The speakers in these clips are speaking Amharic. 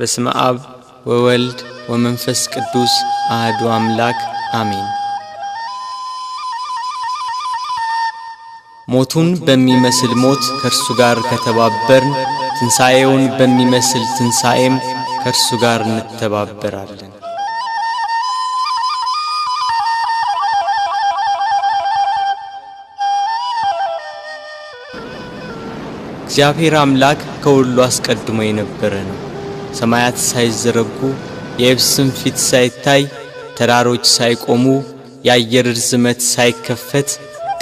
በስመ አብ ወወልድ ወመንፈስ ቅዱስ አሐዱ አምላክ አሜን። ሞቱን በሚመስል ሞት ከእርሱ ጋር ከተባበርን፣ ትንሣኤውን በሚመስል ትንሣኤም ከእርሱ ጋር እንተባበራለን። እግዚአብሔር አምላክ ከሁሉ አስቀድሞ የነበረ ነው። ሰማያት ሳይዘረጉ፣ የየብስም ፊት ሳይታይ፣ ተራሮች ሳይቆሙ፣ የአየር ርዝመት ሳይከፈት፣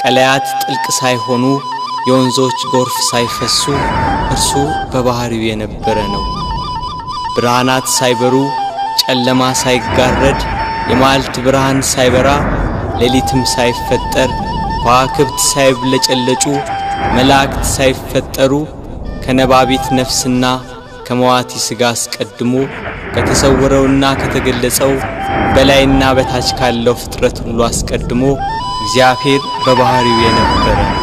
ቀላያት ጥልቅ ሳይሆኑ፣ የወንዞች ጎርፍ ሳይፈሱ እርሱ በባህሪው የነበረ ነው። ብርሃናት ሳይበሩ፣ ጨለማ ሳይጋረድ፣ የመዓልት ብርሃን ሳይበራ፣ ሌሊትም ሳይፈጠር፣ ከዋክብት ሳይብለጨለጩ፣ መላእክት ሳይፈጠሩ፣ ከነባቢት ነፍስና ከመዋቲ ሥጋ አስቀድሞ ከተሰወረውና ከተገለጸው በላይና በታች ካለው ፍጥረት ሁሉ አስቀድሞ እግዚአብሔር በባህሪው የነበረ ነው።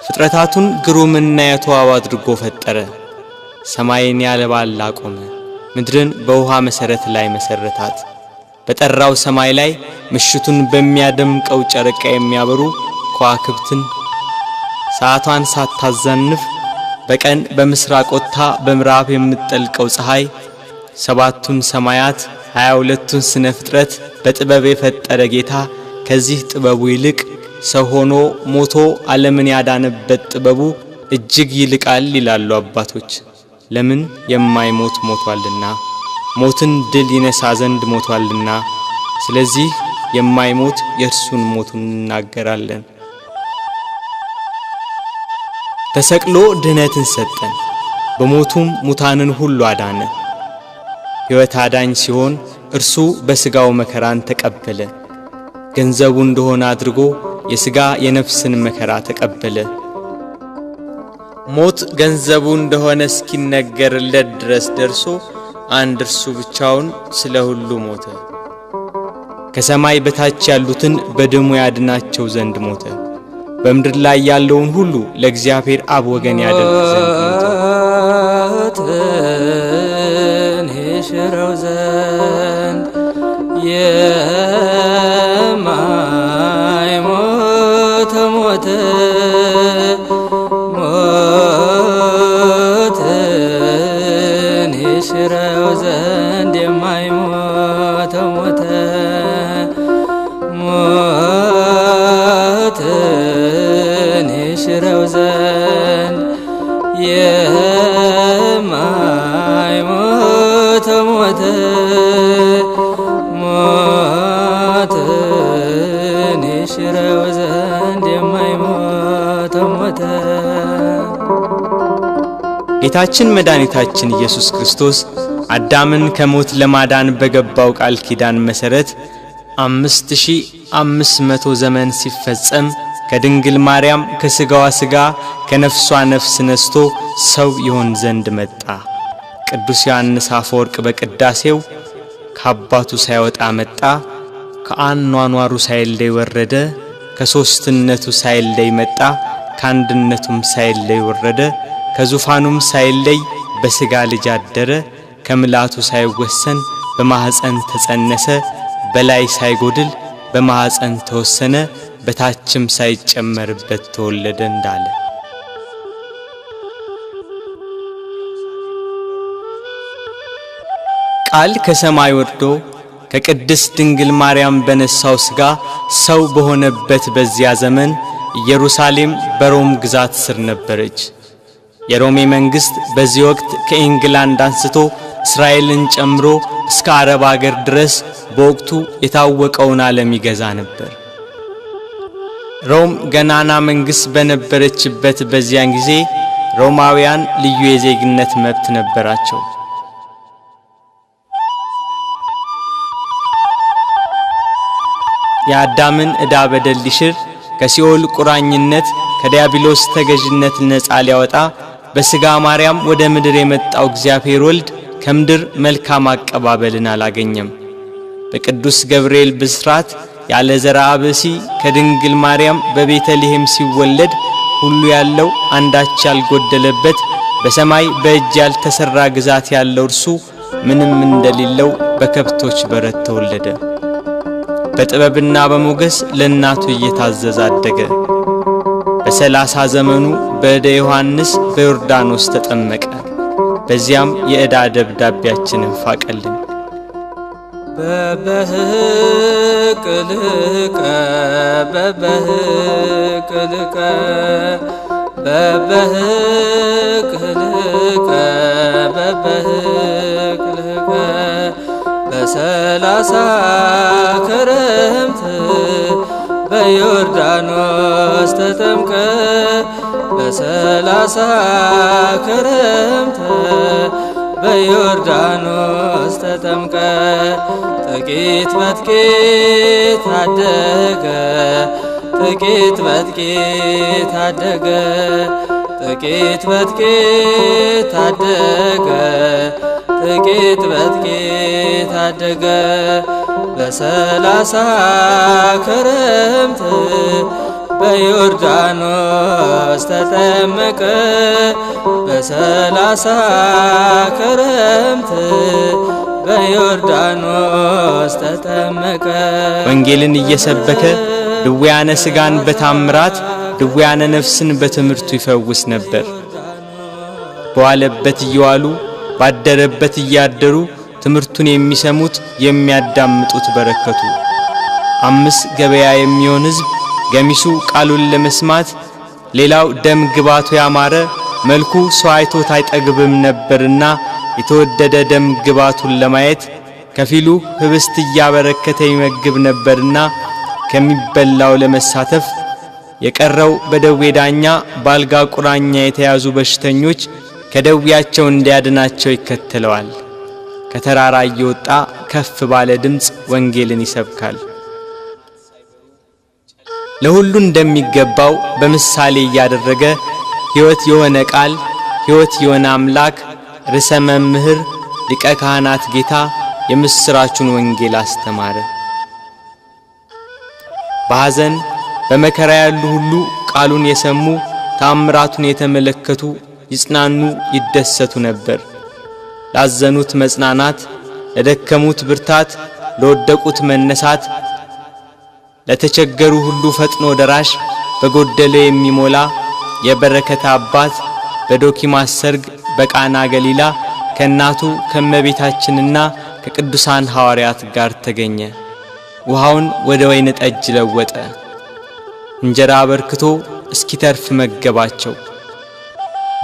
ፍጥረታቱን ግሩምና የተዋበ አድርጎ ፈጠረ። ሰማይን ያለ ባላ አቆመ፣ ምድርን በውሃ መሰረት ላይ መሰረታት። በጠራው ሰማይ ላይ ምሽቱን በሚያደምቀው ጨረቃ የሚያበሩ ከዋክብትን ሰዓቷን ሳታዛንፍ በቀን በምስራቅ ወጥታ በምዕራብ የምትጠልቀው ፀሐይ፣ ሰባቱን ሰማያት 22ቱን ስነ ፍጥረት በጥበብ የፈጠረ ጌታ ከዚህ ጥበቡ ይልቅ ሰው ሆኖ ሞቶ ዓለምን ያዳነበት ጥበቡ እጅግ ይልቃል ይላሉ አባቶች። ለምን? የማይሞት ሞቷልና፣ ሞትን ድል ይነሳ ዘንድ ሞቷልና። ስለዚህ የማይሞት የእርሱን ሞቱን እንናገራለን። ተሰቅሎ ድህነትን ሰጠን፣ በሞቱም ሙታንን ሁሉ አዳነ። ሕይወት አዳኝ ሲሆን እርሱ በሥጋው መከራን ተቀበለ። ገንዘቡ እንደሆነ አድርጎ የሥጋ የነፍስን መከራ ተቀበለ። ሞት ገንዘቡ እንደሆነ እስኪነገርለት ድረስ ደርሶ አንድ እርሱ ብቻውን ስለ ሁሉ ሞተ። ከሰማይ በታች ያሉትን በደሙ ያድናቸው ዘንድ ሞተ። በምድር ላይ ያለውን ሁሉ ለእግዚአብሔር አብ ወገን ያደርግ ዘንድ ሞተ። ሞትን ይሽረው ዘንድ የማይሞት ሞተ፣ ሞትን ይሽረው ዘንድ የማይሞት ሞተ፣ ሞትን ይሽረው ዘንድ የማይሞት ሞተ፣ ሞትን ይሽረው ዘንድ የማይሞት ሞተ። ጌታችን መድኃኒታችን ኢየሱስ ክርስቶስ አዳምን ከሞት ለማዳን በገባው ቃል ኪዳን መሰረት 5500 ዘመን ሲፈጸም ከድንግል ማርያም ከሥጋዋ ሥጋ ከነፍሷ ነፍስ ነስቶ ሰው ይሆን ዘንድ መጣ። ቅዱስ ዮሐንስ አፈወርቅ በቅዳሴው ከአባቱ ሳይወጣ መጣ፣ ከአኗኗሩ ሳይለይ ወረደ፣ ከሦስትነቱ ሳይለይ መጣ፣ ከአንድነቱም ሳይለይ ወረደ፣ ከዙፋኑም ሳይለይ በሥጋ ልጅ አደረ፣ ከምላቱ ሳይወሰን በማኅፀን ተጸነሰ፣ በላይ ሳይጎድል በማኅፀን ተወሰነ፣ በታችም ሳይጨመርበት ተወለደ እንዳለ። ቃል ከሰማይ ወርዶ ከቅድስት ድንግል ማርያም በነሳው ሥጋ ሰው በሆነበት በዚያ ዘመን ኢየሩሳሌም በሮም ግዛት ስር ነበረች። የሮሜ መንግስት በዚህ ወቅት ከኢንግላንድ አንስቶ እስራኤልን ጨምሮ እስከ አረብ አገር ድረስ በወቅቱ የታወቀውን ዓለም ይገዛ ነበር። ሮም ገናና መንግስት በነበረችበት በዚያን ጊዜ ሮማውያን ልዩ የዜግነት መብት ነበራቸው። የአዳምን ዕዳ በደል ሊሽር፣ ከሲኦል ቁራኝነት ከዲያብሎስ ተገዥነት ነፃ ሊያወጣ በሥጋ ማርያም ወደ ምድር የመጣው እግዚአብሔር ወልድ ከምድር መልካም አቀባበልን አላገኘም። በቅዱስ ገብርኤል ብስራት ያለ ዘርአ ብእሲ ከድንግል ማርያም በቤተልሔም ሲወለድ ሁሉ ያለው አንዳች ያልጎደለበት በሰማይ በእጅ ያልተሰራ ግዛት ያለው እርሱ ምንም እንደሌለው በከብቶች በረት ተወለደ። በጥበብና በሞገስ ለእናቱ እየታዘዘ አደገ። በ30 ዘመኑ በእደ ዮሐንስ በዮርዳኖስ ተጠመቀ። በዚያም የዕዳ ደብዳቤያችንን ፋቀልን። በበህቅ ልቀ በበህቅ ልቀ በበህቅ ልቀ በበህቅ ልቀ በ30 ክረምት በዮርዳኖስ ተጠምቀ በ30 ክረምት በዮርዳኖስ ተጠምቀ ጥቂት በጥቂት አደገ ጥቂት በጥቂት አደገ ጥቂት በጥቂት አደገ ጥቂት በጥቂት አደገ በ30 ክረምት በዮርዳኖስ ተጠመቀ በ30 ክረምት በዮርዳኖስ ተጠመቀ። ወንጌልን እየሰበከ ድውያነ ሥጋን በታምራት ድውያነ ነፍስን በትምህርቱ ይፈውስ ነበር። በዋለበት እየዋሉ ባደረበት እያደሩ ትምህርቱን የሚሰሙት የሚያዳምጡት በረከቱ። 5 ገበያ የሚሆን ሕዝብ ገሚሱ ቃሉን ለመስማት ሌላው ደም ግባቱ ያማረ መልኩ ሰው አይቶት አይጠግብም ነበርና የተወደደ ደም ግባቱን ለማየት ከፊሉ ህብስት እያበረከተ ይመግብ ነበርና ከሚበላው ለመሳተፍ የቀረው በደዌ ዳኛ ባልጋ ቁራኛ የተያዙ በሽተኞች ከደዌያቸው እንዲያድናቸው ይከተለዋል። ከተራራ እየወጣ ከፍ ባለ ድምጽ ወንጌልን ይሰብካል። ለሁሉ እንደሚገባው በምሳሌ እያደረገ ሕይወት የሆነ ቃል ሕይወት የሆነ አምላክ ርዕሰ መምህር ሊቀ ካህናት ጌታ የምስራቹን ወንጌል አስተማረ። በሐዘን በመከራ ያሉ ሁሉ ቃሉን የሰሙ ታምራቱን የተመለከቱ ይጽናኑ ይደሰቱ ነበር። ላዘኑት መጽናናት፣ ለደከሙት ብርታት፣ ለወደቁት መነሳት፣ ለተቸገሩ ሁሉ ፈጥኖ ደራሽ፣ በጎደለ የሚሞላ የበረከት አባት በዶኪማስ ሰርግ በቃና ገሊላ ከእናቱ ከመቤታችንና ከቅዱሳን ሐዋርያት ጋር ተገኘ። ውሃውን ወደ ወይን ጠጅ ለወጠ። እንጀራ አበርክቶ እስኪተርፍ መገባቸው።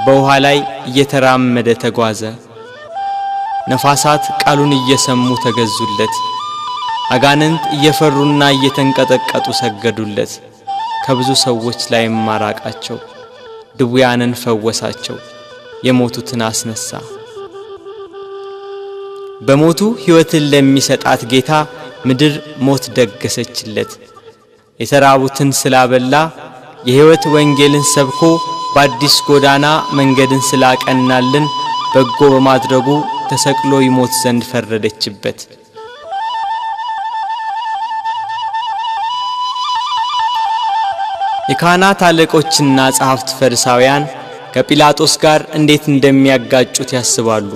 በውሃ ላይ እየተራመደ ተጓዘ። ነፋሳት ቃሉን እየሰሙ ተገዙለት። አጋንንት እየፈሩና እየተንቀጠቀጡ ሰገዱለት። ከብዙ ሰዎች ላይ ማራቃቸው። ድውያንን ፈወሳቸው። የሞቱትን አስነሳ። በሞቱ ሕይወትን ለሚሰጣት ጌታ ምድር ሞት ደገሰችለት። የተራቡትን ስላበላ የሕይወት ወንጌልን ሰብኮ በአዲስ ጎዳና መንገድን ስላቀናልን በጎ በማድረጉ ተሰቅሎ ይሞት ዘንድ ፈረደችበት። የካህናት አለቆችና ጸሐፍት ፈሪሳውያን ከጲላጦስ ጋር እንዴት እንደሚያጋጩት ያስባሉ።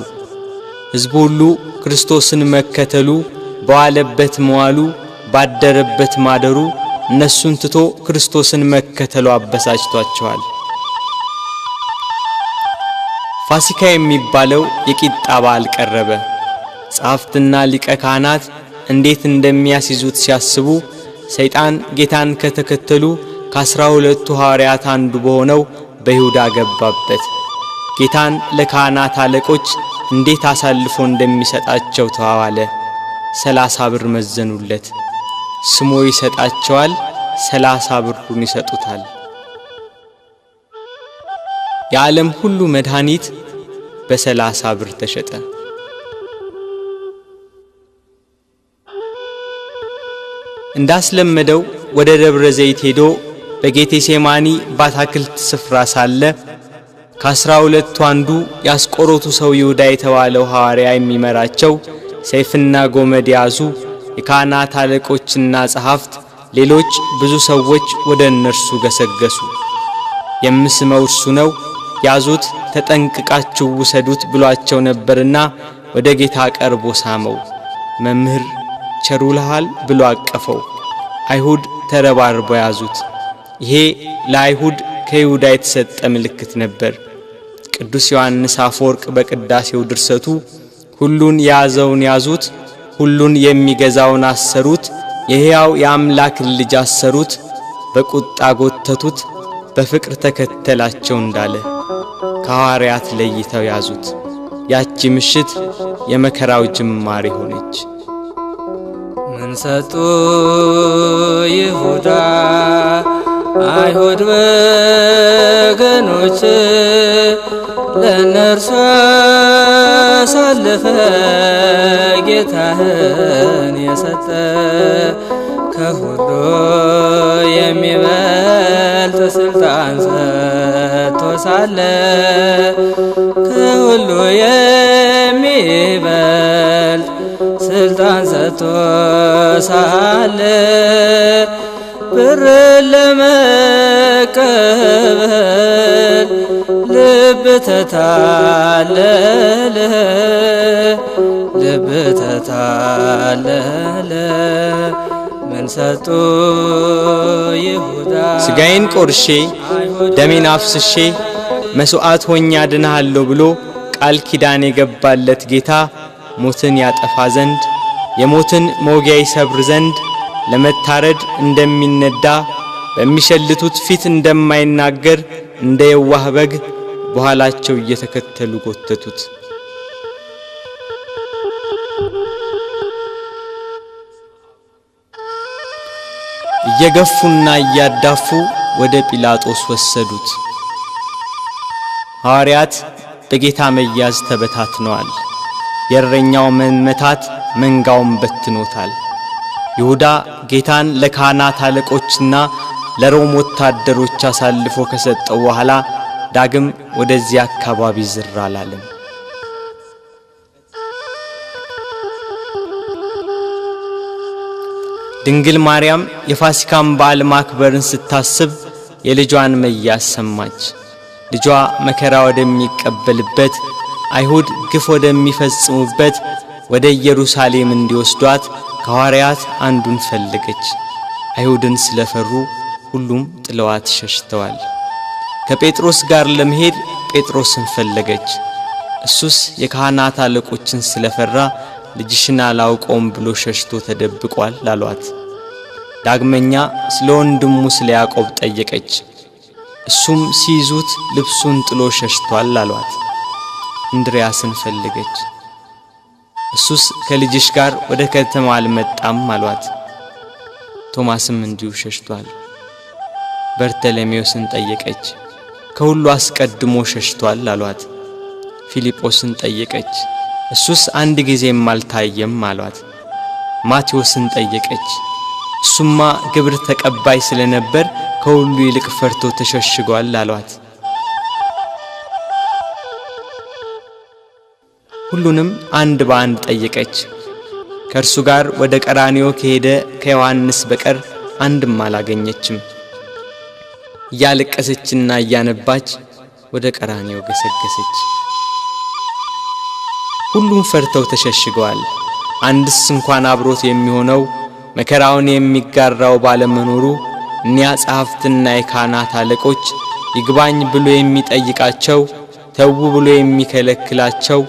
ሕዝቡ ሁሉ ክርስቶስን መከተሉ፣ በዋለበት መዋሉ፣ ባደረበት ማደሩ እነሱን ትቶ ክርስቶስን መከተሉ አበሳጭቷቸዋል። ፋሲካ የሚባለው የቂጣ በዓል ቀረበ። ጸሐፍትና ሊቀ ካህናት እንዴት እንደሚያስይዙት ሲያስቡ ሰይጣን ጌታን ከተከተሉ ከ12ቱ ሐዋርያት አንዱ በሆነው በይሁዳ ገባበት። ጌታን ለካህናት አለቆች እንዴት አሳልፎ እንደሚሰጣቸው ተዋዋለ። 30 ብር መዘኑለት። ስሞ ይሰጣቸዋል፣ 30 ብሩን ይሰጡታል። የዓለም ሁሉ መድኃኒት በ30 ብር ተሸጠ። እንዳስለመደው ወደ ደብረ ዘይት ሄዶ በጌቴሴማኒ ባታክልት ስፍራ ሳለ ከ12ቱ አንዱ ያስቆሮቱ ሰው ይሁዳ የተባለው ሐዋርያ የሚመራቸው ሰይፍና ጎመድ ያዙ የካህናት አለቆችና ጸሐፍት ሌሎች ብዙ ሰዎች ወደ እነርሱ ገሰገሱ። የምስመው እርሱ ነው፣ ያዙት፣ ተጠንቅቃችሁ ውሰዱት ብሏቸው ነበርና ወደ ጌታ ቀርቦ ሳመው። መምህር ቸር ውለሃል ብሎ አቀፈው። አይሁድ ተረባርበው ያዙት። ይሄ ለአይሁድ ከይሁዳ የተሰጠ ምልክት ነበር። ቅዱስ ዮሐንስ አፈወርቅ በቅዳሴው ድርሰቱ ሁሉን የያዘውን ያዙት፣ ሁሉን የሚገዛውን አሰሩት፣ የሕያው የአምላክን ልጅ አሰሩት፣ በቁጣ ጎተቱት፣ በፍቅር ተከተላቸው እንዳለ ከሐዋርያት ለይተው ያዙት። ያቺ ምሽት የመከራው ጅማሬ ሆነች። ምን ሰጡ ይሁዳ አይሁድ ወገኖች ለእነርሱ አሳልፈ ጌታህን የሰጠ ከሁሉ የሚበልጥ ስልጣን ሰጥቶ ሳለ ከሁሉ የሚበልጥ ስልጣን ሰጥቶ ሳለ ብር ለመቀበል ልብ ተታለለ፣ ልብ ተታለለ። ምን ሰጡ ይሁዳ ሥጋዬን ቆርሼ ደሜን አፍስሼ መሥዋዕት ሆኜ አድንሃለሁ ብሎ ቃል ኪዳን የገባለት ጌታ ሞትን ያጠፋ ዘንድ የሞትን መውጊያ ይሰብር ዘንድ ለመታረድ እንደሚነዳ በሚሸልቱት ፊት እንደማይናገር እንደ የዋህ በግ በኋላቸው እየተከተሉ ጎተቱት። እየገፉና እያዳፉ ወደ ጲላጦስ ወሰዱት። ሐዋርያት በጌታ መያዝ ተበታትነዋል። የእረኛው መመታት መንጋውን በትኖታል። ይሁዳ ጌታን ለካህናት አለቆችና ለሮም ወታደሮች አሳልፎ ከሰጠው በኋላ ዳግም ወደዚያ አካባቢ ዝር አላለም። ድንግል ማርያም የፋሲካን በዓል ማክበርን ስታስብ የልጇን መያዝ ሰማች። ልጇ መከራ ወደሚቀበልበት አይሁድ ግፍ ወደሚፈጽሙበት ወደ ኢየሩሳሌም እንዲወስዷት ከሐዋርያት አንዱን ፈለገች። አይሁድን ስለፈሩ ሁሉም ጥለዋት ሸሽተዋል። ከጴጥሮስ ጋር ለመሄድ ጴጥሮስን ፈለገች። እሱስ የካህናት አለቆችን ስለፈራ ልጅሽን አላውቀውም ብሎ ሸሽቶ ተደብቋል አሏት። ዳግመኛ ስለ ወንድሙ ስለ ያዕቆብ ጠየቀች። እሱም ሲይዙት ልብሱን ጥሎ ሸሽቷል አሏት። እንድርያስን ፈለገች። እሱስ ከልጅሽ ጋር ወደ ከተማ አልመጣም አሏት። ቶማስም እንዲሁ ሸሽቷል። በርተሎሜዎስን ጠየቀች። ከሁሉ አስቀድሞ ሸሽቷል አሏት። ፊልጶስን ጠየቀች። እሱስ አንድ ጊዜም አልታየም አሏት። ማቴዎስን ጠየቀች። እሱማ ግብር ተቀባይ ስለነበር ከሁሉ ይልቅ ፈርቶ ተሸሽጓል አሏት። ሁሉንም አንድ በአንድ ጠየቀች። ከእርሱ ጋር ወደ ቀራንዮ ከሄደ ከዮሐንስ በቀር አንድም አላገኘችም። እያለቀሰችና እያነባች ወደ ቀራንዮ ገሰገሰች። ሁሉም ፈርተው ተሸሽገዋል። አንድስ እንኳን አብሮት የሚሆነው መከራውን የሚጋራው ባለመኖሩ እኒያ ጸሐፍትና የካህናት አለቆች ይግባኝ ብሎ የሚጠይቃቸው፣ ተዉ ብሎ የሚከለክላቸው፣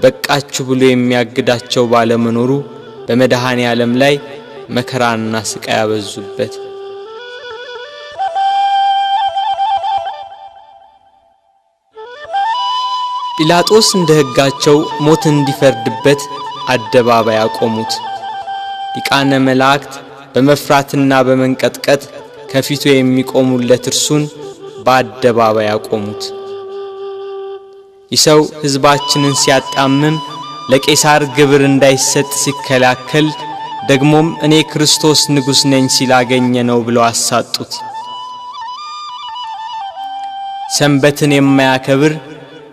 በቃችሁ ብሎ የሚያግዳቸው ባለመኖሩ በመድኃኔ ዓለም ላይ መከራና ስቃይ ያበዙበት። ጲላጦስ እንደ ሕጋቸው ሞት እንዲፈርድበት አደባባይ አቆሙት። ሊቃነ መላእክት በመፍራትና በመንቀጥቀጥ ከፊቱ የሚቆሙለት እርሱን በአደባባይ አቆሙት። ይህ ሰው ሕዝባችንን ሲያጣምም፣ ለቄሳር ግብር እንዳይሰጥ ሲከላከል፣ ደግሞም እኔ ክርስቶስ ንጉሥ ነኝ ሲል አገኘ ነው ብለው አሳጡት። ሰንበትን የማያከብር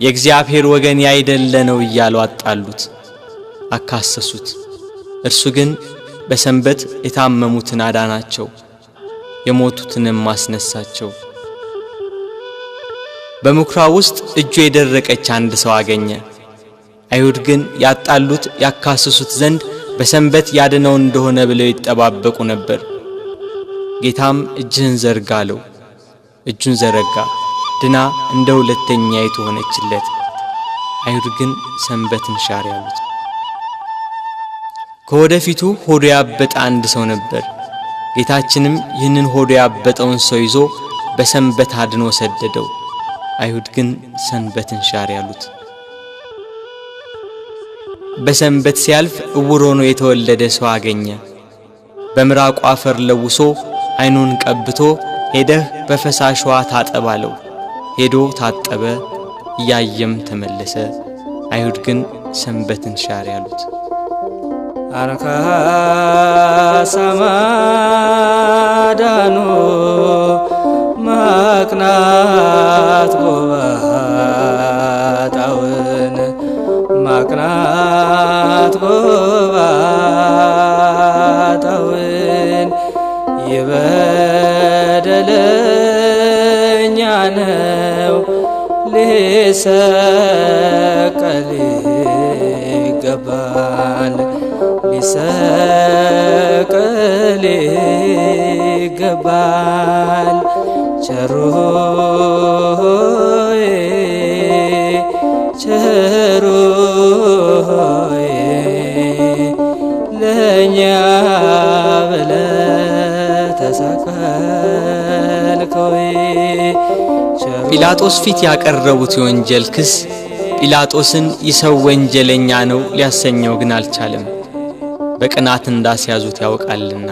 የእግዚአብሔር ወገን ያይደለ ነው እያሉ አጣሉት፣ አካሰሱት። እርሱ ግን በሰንበት የታመሙትን አዳናቸው፣ የሞቱትንም አስነሳቸው። በምኵራብ ውስጥ እጁ የደረቀች አንድ ሰው አገኘ። አይሁድ ግን ያጣሉት ያካስሱት ዘንድ በሰንበት ያድነው እንደሆነ ብለው ይጠባበቁ ነበር። ጌታም እጅህን ዘርጋ አለው። እጁን ዘረጋ፣ ድና እንደ ሁለተኛይቱ ሆነችለት። አይሁድ ግን ሰንበትን ሻር ያሉት። ከወደፊቱ ሆዱ ያበጠ አንድ ሰው ነበር። ጌታችንም ይህንን ሆዱ ያበጠውን ሰው ይዞ በሰንበት አድኖ ሰደደው። አይሁድ ግን ሰንበትን ሻር ያሉት። በሰንበት ሲያልፍ እውር ሆኖ የተወለደ ሰው አገኘ። በምራቁ አፈር ለውሶ ዓይኑን ቀብቶ ሄደህ በፈሳሽ ውሃ ታጠብ አለው። ሄዶ ታጠበ፣ እያየም ተመለሰ። አይሁድ ግን ሰንበትን ሻር ያሉት። አርካሳ ማዳኑ ማቅናት ጎባጣውን ማቅናት ጎባጣውን ይበደለኛ ነው ሊሰቀል ይገባል ሊሰቀል ይገባል። ቸሩ ሆይ ቸሩ ሆይ ለእኛ ብለህ ተሰቀልክ ሆይ። ጲላጦስ ፊት ያቀረቡት የወንጀል ክስ ጲላጦስን ይህ ሰው ወንጀለኛ ነው ሊያሰኘው ግን አልቻለም፣ በቅናት እንዳስያዙት ያውቃልና።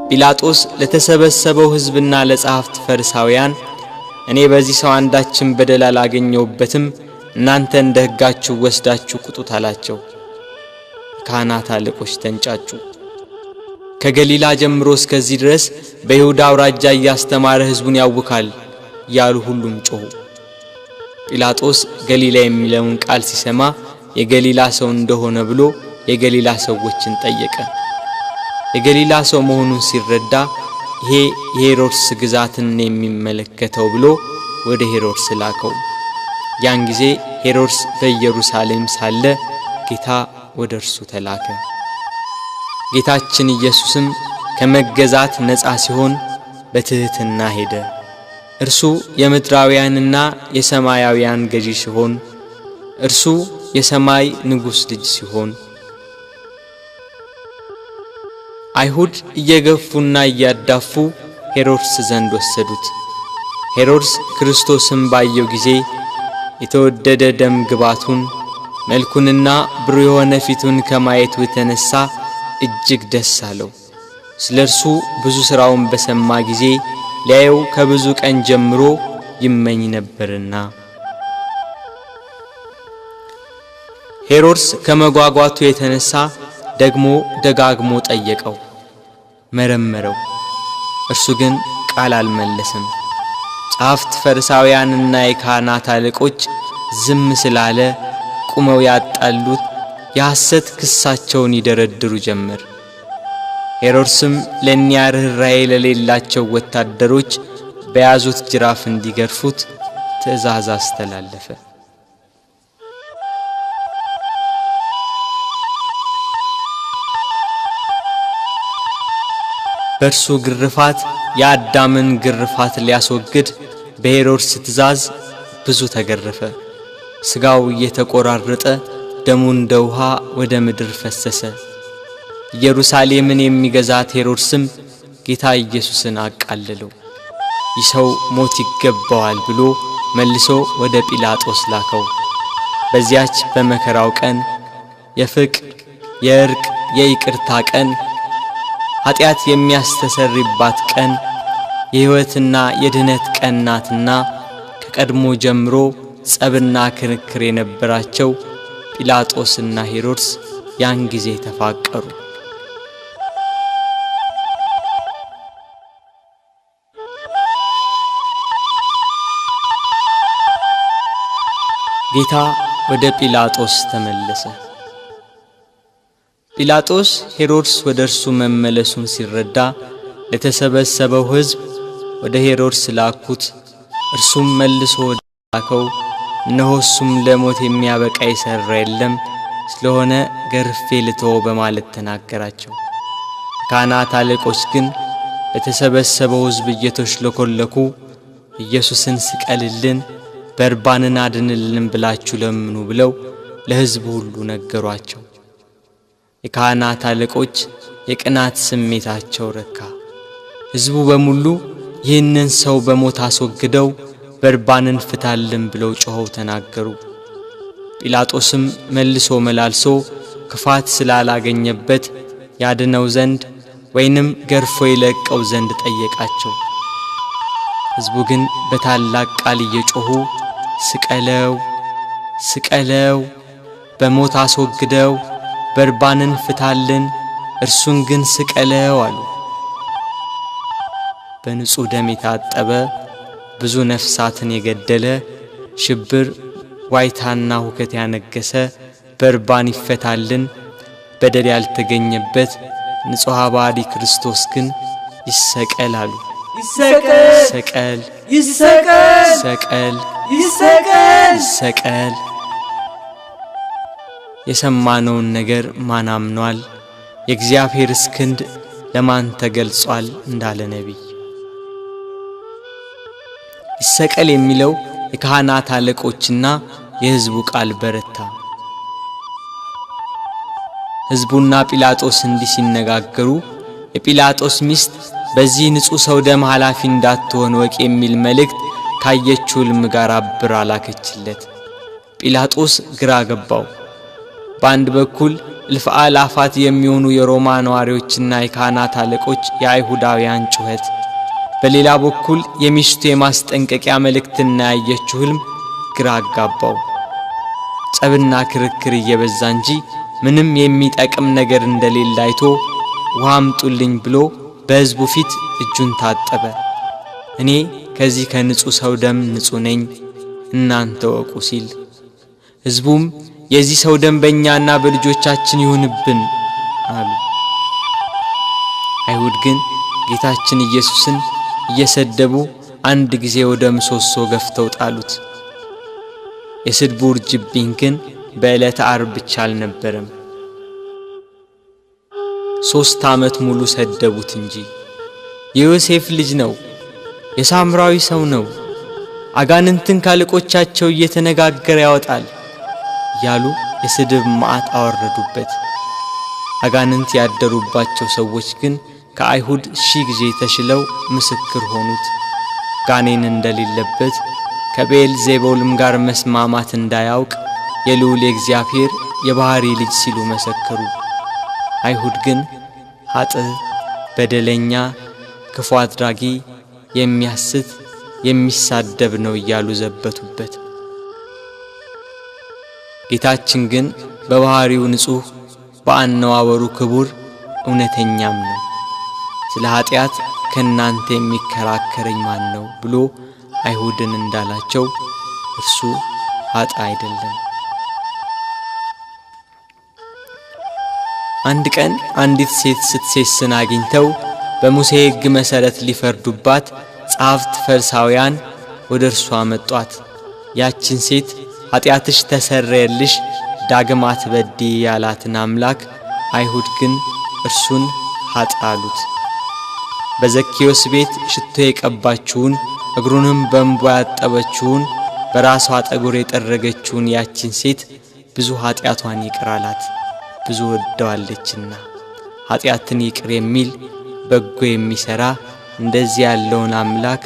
ጲላጦስ ለተሰበሰበው ሕዝብና ለጸሐፍት ፈሪሳውያን እኔ በዚህ ሰው አንዳችን በደል አላገኘሁበትም፣ እናንተ እንደ ሕጋችሁ ወስዳችሁ ቅጡት አላቸው። የካህናት አለቆች ተንጫጩ። ከገሊላ ጀምሮ እስከዚህ ድረስ በይሁዳ አውራጃ እያስተማረ ሕዝቡን ያውካል እያሉ ሁሉም ጮኹ። ጲላጦስ ገሊላ የሚለውን ቃል ሲሰማ የገሊላ ሰው እንደሆነ ብሎ የገሊላ ሰዎችን ጠየቀ። የገሊላ ሰው መሆኑን ሲረዳ ይሄ የሄሮድስ ግዛትን የሚመለከተው ብሎ ወደ ሄሮድስ ላከው። ያን ጊዜ ሄሮድስ በኢየሩሳሌም ሳለ ጌታ ወደ እርሱ ተላከ። ጌታችን ኢየሱስም ከመገዛት ነፃ ሲሆን በትሕትና ሄደ። እርሱ የምድራውያንና የሰማያውያን ገዢ ሲሆን፣ እርሱ የሰማይ ንጉሥ ልጅ ሲሆን፣ አይሁድ እየገፉና እያዳፉ ሄሮድስ ዘንድ ወሰዱት። ሄሮድስ ክርስቶስን ባየው ጊዜ የተወደደ ደም ግባቱን መልኩንና ብሩህ የሆነ ፊቱን ከማየቱ የተነሳ እጅግ ደስ አለው። ስለ እርሱ ብዙ ሥራውን በሰማ ጊዜ ሊያየው ከብዙ ቀን ጀምሮ ይመኝ ነበርና። ሄሮድስ ከመጓጓቱ የተነሳ ደግሞ ደጋግሞ ጠየቀው፣ መረመረው። እርሱ ግን ቃል አልመለሰም። ጸሐፍት ፈሪሳውያንና የካህናት አለቆች ዝም ስላለ ቁመው ያጣሉት የሐሰት ክሳቸውን ይደረድሩ ጀመር። ሄሮድስም ለእኒያ ርኅራኄ ለሌላቸው ወታደሮች በያዙት ጅራፍ እንዲገርፉት ትእዛዝ አስተላለፈ። በእርሱ ግርፋት የአዳምን ግርፋት ሊያስወግድ በሄሮድስ ትእዛዝ ብዙ ተገረፈ። ሥጋው እየተቆራረጠ ደሙ እንደ ውሃ ወደ ምድር ፈሰሰ። ኢየሩሳሌምን የሚገዛት ሄሮድስም ጌታ ኢየሱስን አቃለለው። ይህ ሰው ሞት ይገባዋል ብሎ መልሶ ወደ ጲላጦስ ላከው። በዚያች በመከራው ቀን የፍቅር የእርቅ የይቅርታ ቀን፣ ኃጢአት የሚያስተሰርይባት ቀን፣ የሕይወትና የድኅነት ቀን ናትና ከቀድሞ ጀምሮ ጸብና ክርክር የነበራቸው ጲላጦስና ሄሮድስ ያን ጊዜ ተፋቀሩ። ጌታ ወደ ጲላጦስ ተመለሰ። ጲላጦስ ሄሮድስ ወደ እርሱ መመለሱን ሲረዳ ለተሰበሰበው ሕዝብ ወደ ሄሮድስ ላኩት። እርሱም መልሶ ላከው። እነሆ እሱም ለሞት የሚያበቃ የሠራ የለም፣ ስለሆነ ገርፌ ልተወው በማለት ተናገራቸው። ካህናት አለቆች ግን በተሰበሰበው ሕዝብ እየተሽለኮለኩ ኢየሱስን ስቀልልን፣ በርባንን አድንልን ብላችሁ ለምኑ ብለው ለሕዝቡ ሁሉ ነገሯቸው። የካህናት አለቆች የቅናት ስሜታቸው ረካ። ሕዝቡ በሙሉ ይህንን ሰው በሞት አስወግደው በርባንን ፍታልን ብለው ጮኸው ተናገሩ። ጲላጦስም መልሶ መላልሶ ክፋት ስላላገኘበት ያድነው ዘንድ ወይንም ገርፎ ይለቀው ዘንድ ጠየቃቸው። ሕዝቡ ግን በታላቅ ቃል እየጮኹ ስቀለው፣ ስቀለው፣ በሞት አስወግደው፣ በርባንን ፍታልን፣ እርሱን ግን ስቀለው አሉ። በንጹሕ ደም የታጠበ ብዙ ነፍሳትን የገደለ ሽብር ዋይታና ሁከት ያነገሰ በርባን ይፈታልን፣ በደል ያልተገኘበት ንጹሐ ባሕሪ ክርስቶስ ግን ይሰቀል አሉ። ይሰቀል፣ ይሰቀል፣ ይሰቀል፣ ይሰቀል፣ ይሰቀል። ይሰቀል። የሰማነውን ነገር ማን አምኗል? የእግዚአብሔርስ ክንድ ለማን ተገልጿል? እንዳለ ነቢይ። ይሰቀል የሚለው የካህናት አለቆችና የሕዝቡ ቃል በረታ። ሕዝቡና ጲላጦስ እንዲህ ሲነጋገሩ የጲላጦስ ሚስት በዚህ ንጹሕ ሰው ደም ኃላፊ እንዳትሆን ወቅ የሚል መልእክት ካየችው ሕልም ጋር አብራ ላከችለት። ጲላጦስ ግራ ገባው። በአንድ በኩል እልፍ አእላፋት የሚሆኑ የሮማ ነዋሪዎችና የካህናት አለቆች የአይሁዳውያን ጩኸት፣ በሌላ በኩል የሚስቱ የማስጠንቀቂያ መልእክትና ያየችው ሕልም ግራ አጋባው። ጸብና ክርክር እየበዛ እንጂ ምንም የሚጠቅም ነገር እንደሌለ አይቶ ውሃ አምጡልኝ ብሎ በሕዝቡ ፊት እጁን ታጠበ። እኔ ከዚህ ከንጹሕ ሰው ደም ንጹሕ ነኝ፣ እናንተ ወቁ ሲል፣ ሕዝቡም የዚህ ሰው ደም በእኛና በልጆቻችን ይሁንብን አሉ። አይሁድ ግን ጌታችን ኢየሱስን እየሰደቡ አንድ ጊዜ ወደ ምሰሶ ገፍተው ጣሉት። የስድቡ ውርጅብኝ ግን በዕለተ ዓርብ ብቻ አልነበረም። 3 ዓመት ሙሉ ሰደቡት እንጂ። የዮሴፍ ልጅ ነው፣ የሳምራዊ ሰው ነው፣ አጋንንትን ካለቆቻቸው እየተነጋገረ ያወጣል እያሉ የስድብ መዓት አወረዱበት። አጋንንት ያደሩባቸው ሰዎች ግን ከአይሁድ 1000 ጊዜ ተሽለው ምስክር ሆኑት። ጋኔን እንደሌለበት ከቤልዜቡልም ጋር መስማማት እንዳያውቅ የልዑል የእግዚአብሔር የባሕሪ ልጅ ሲሉ መሰከሩ። አይሁድ ግን ኃጥእ፣ በደለኛ፣ ክፉ አድራጊ፣ የሚያስት፣ የሚሳደብ ነው እያሉ ዘበቱበት። ጌታችን ግን በባሕሪው ንጹሕ፣ በአነዋወሩ ክቡር፣ እውነተኛም ነው። ስለ ኃጢአት ከናንተ የሚከራከረኝ ማን ነው ብሎ አይሁድን እንዳላቸው እርሱ ኃጥእ አይደለም። አንድ ቀን አንዲት ሴት ስትሴስን አግኝተው በሙሴ ሕግ መሠረት ሊፈርዱባት ጸሐፍት ፈሪሳውያን ወደ እርሷ መጧት። ያችን ሴት ኃጢአትሽ ተሰረየልሽ፣ ዳግም አትበድይ ያላትን አምላክ አይሁድ ግን እርሱን ኃጥእ አሉት። በዘኬዎስ ቤት ሽቶ የቀባችውን፣ እግሩንም በእንባ ያጠበችውን፣ በራሷ ጠጉር የጠረገችውን ያችን ሴት ብዙ ኃጢአቷን ይቅር አላት፣ ብዙ ወደዋለችና። ኃጢአትን ይቅር የሚል በጎ የሚሠራ እንደዚህ ያለውን አምላክ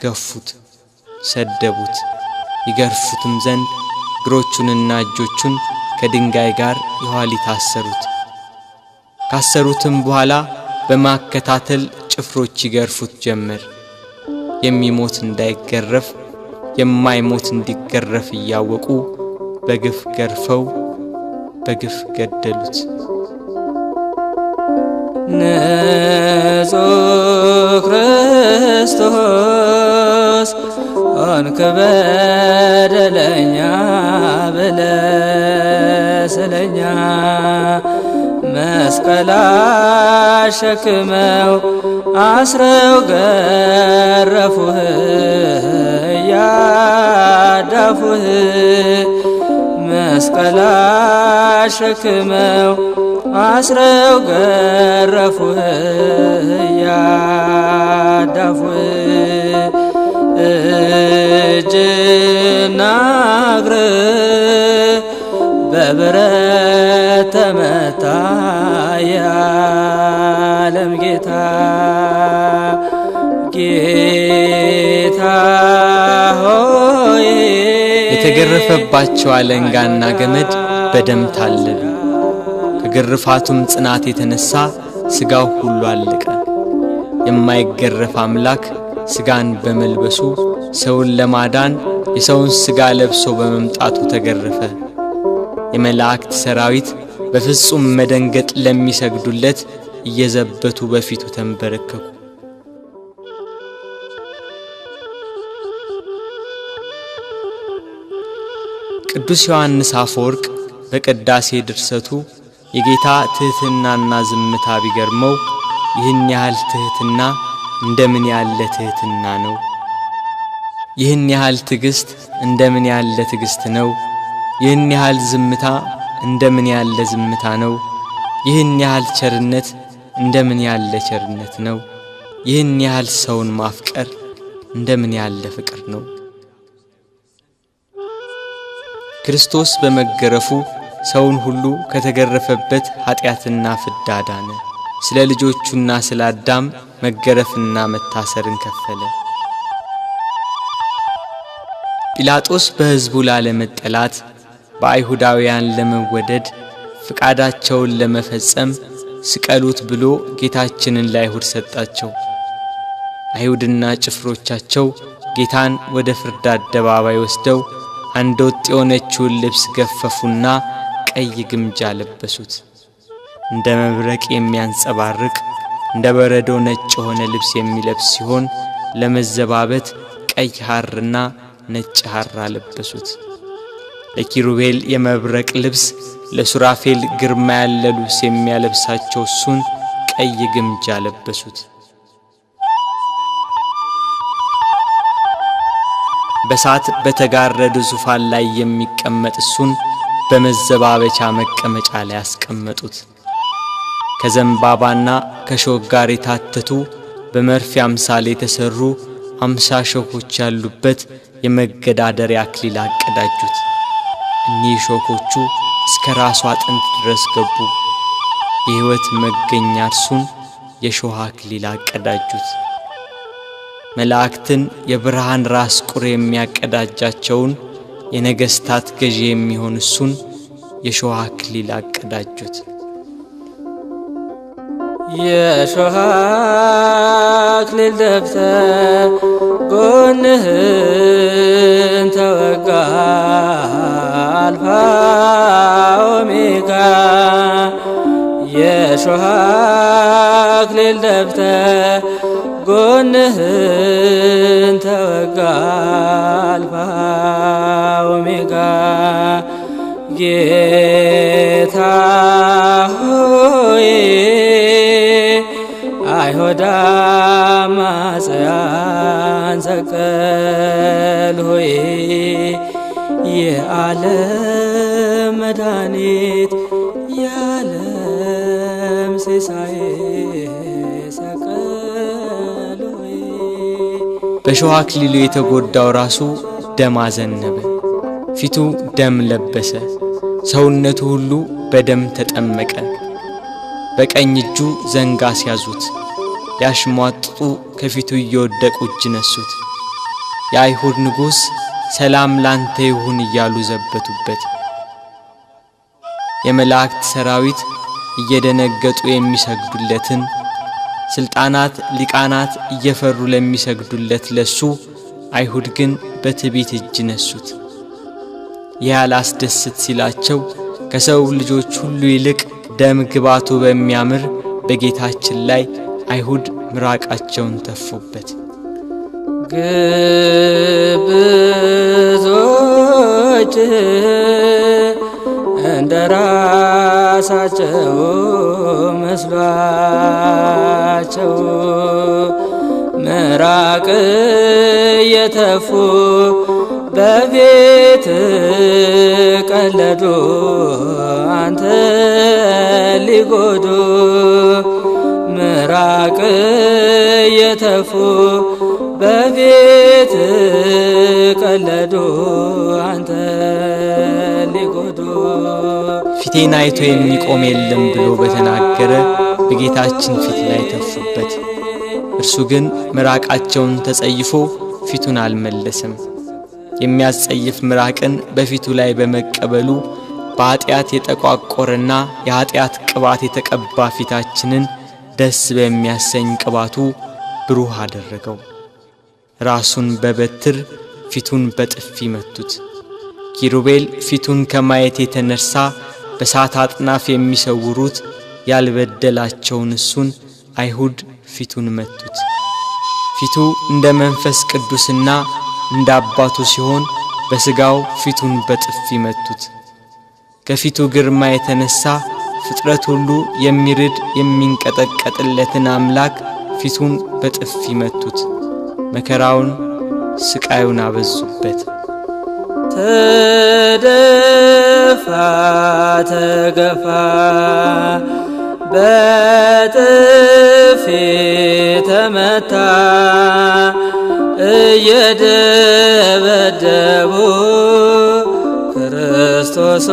ገፉት፣ ሰደቡት። ይገርፉትም ዘንድ እግሮቹንና እጆቹን ከድንጋይ ጋር የኋሊት አሰሩት። ካሰሩትም በኋላ በማከታተል ጭፍሮች ይገርፉት ጀመር። የሚሞት እንዳይገረፍ የማይሞት እንዲገረፍ እያወቁ በግፍ ገርፈው በግፍ ገደሉት። ንጹሕ ክርስቶስ ሆንክ በደለኛ ብለህ ስለኛ፣ መስቀል አሸክመው አስረው ገረፉህ እያዳፉህ መስቀል አሸክመው አስረው ገረፉህ እያዳፉህ እጅና እግር በብረት ተመታ የዓለም ጌታ ጌታ ሆይ። የተገረፈባቸው አለንጋና ገመድ በደም ታለሉ። ከግርፋቱም ጽናት የተነሳ ሥጋው ሁሉ አለቀ። የማይገረፍ አምላክ ሥጋን በመልበሱ ሰውን ለማዳን የሰውን ሥጋ ለብሶ በመምጣቱ ተገረፈ። የመላእክት ሰራዊት በፍጹም መደንገጥ ለሚሰግዱለት እየዘበቱ በፊቱ ተንበረከኩ። ቅዱስ ዮሐንስ አፈወርቅ በቅዳሴ ድርሰቱ የጌታ ትሕትናና ዝምታ ቢገርመው ይህን ያህል ትሕትና እንደምን ያለ ትሕትና ነው? ይህን ያህል ትዕግስት እንደምን ያለ ትዕግስት ነው? ይህን ያህል ዝምታ እንደምን ያለ ዝምታ ነው? ይህን ያህል ቸርነት እንደምን ያለ ቸርነት ነው? ይህን ያህል ሰውን ማፍቀር እንደምን ያለ ፍቅር ነው? ክርስቶስ በመገረፉ ሰውን ሁሉ ከተገረፈበት ኃጢአትና ፍዳ ዳነ። ስለ ልጆቹና ስለ አዳም መገረፍና መታሰርን ከፈለ። ጲላጦስ በሕዝቡ ላለመጠላት፣ በአይሁዳውያን ለመወደድ፣ ፍቃዳቸውን ለመፈጸም ስቀሉት ብሎ ጌታችንን ለአይሁድ ሰጣቸው። አይሁድና ጭፍሮቻቸው ጌታን ወደ ፍርድ አደባባይ ወስደው አንድ ወጥ የሆነችውን ልብስ ገፈፉና ቀይ ግምጃ ለበሱት። እንደ መብረቅ የሚያንጸባርቅ እንደ በረዶ ነጭ የሆነ ልብስ የሚለብስ ሲሆን ለመዘባበት ቀይ ሐርና ነጭ ሐር አለበሱት። ለኪሩቤል የመብረቅ ልብስ፣ ለሱራፌል ግርማ ያለ ልብስ የሚያለብሳቸው እሱን ቀይ ግምጃ ለበሱት። በሳት በተጋረደ ዙፋን ላይ የሚቀመጥ እሱን በመዘባበቻ መቀመጫ ላይ ያስቀመጡት። ከዘንባባና ከሾህ ጋር የታተቱ በመርፌ አምሳል የተሰሩ 50 ሾኮች ያሉበት የመገዳደሪያ አክሊል አቀዳጁት። እኒህ ሾኮቹ እስከ ራሱ አጥንት ድረስ ገቡ። የሕይወት መገኛ እርሱን የሾህ አክሊል አቀዳጁት። መላእክትን የብርሃን ራስ ቁር የሚያቀዳጃቸውን የነገስታት ገዢ የሚሆን እሱን የሾህ አክሊል አቀዳጁት። የሾህ አክሊል ደፍተህ ጎንህን ተወጋ አልፋ ኦሜጋ። የሾህ አክሊል ደፍተህ ጎንህን ተወጋ አልፋ ኦሜጋ። ጌታ ሆይ አይሁድ አማጽያን ሰቀል ሆይ የዓለም መድኃኒት የዓለም ሲሳይ ሰቀል ሆይ። በሾህ አክሊሉ የተጎዳው ራሱ ደም አዘነበ፣ ፊቱ ደም ለበሰ፣ ሰውነቱ ሁሉ በደም ተጠመቀ። በቀኝ እጁ ዘንግ አስያዙት፣ ሊያሽሟጥጡ ከፊቱ እየወደቁ እጅ ነሱት። የአይሁድ ንጉሥ ሰላም ላንተ ይሁን እያሉ ዘበቱበት። የመላእክት ሰራዊት እየደነገጡ የሚሰግዱለትን፣ ስልጣናት ሊቃናት እየፈሩ ለሚሰግዱለት ለሱ አይሁድ ግን በትዕቢት እጅ ነሱት። ይህ አላስደስት ሲላቸው ከሰው ልጆች ሁሉ ይልቅ ደም ግባቱ በሚያምር በጌታችን ላይ አይሁድ ምራቃቸውን ተፉበት። ግብዞች እንደ ራሳቸው መስሏቸው ምራቅ እየተፉ በቤት ቀለዱ አንተ ሊጎዱ ምራቅ እየተፉ በቤት ቀለዱ አንተ ሊጎዱ። ፊቴን አይቶ የሚቆም የለም ብሎ በተናገረ በጌታችን ፊት ላይ ተፉበት። እርሱ ግን ምራቃቸውን ተጸይፎ ፊቱን አልመለሰም። የሚያስጸይፍ ምራቅን በፊቱ ላይ በመቀበሉ በኃጢአት የጠቋቆረና የኃጢአት ቅባት የተቀባ ፊታችንን ደስ በሚያሰኝ ቅባቱ ብሩህ አደረገው። ራሱን በበትር ፊቱን በጥፊ መቱት። ኪሩቤል ፊቱን ከማየት የተነሳ በሳት አጥናፍ የሚሰውሩት ያልበደላቸውን እሱን አይሁድ ፊቱን መቱት። ፊቱ እንደ መንፈስ ቅዱስና እንደ አባቱ ሲሆን በሥጋው ፊቱን በጥፊ መቱት። ከፊቱ ግርማ የተነሳ ፍጥረት ሁሉ የሚርድ የሚንቀጠቀጥለትን አምላክ ፊቱን በጥፊ መቱት። መከራውን ስቃዩን አበዙበት። ተደፋ ተገፋ በጥፊ ተመታ እየደበደቡ ክርስቶስ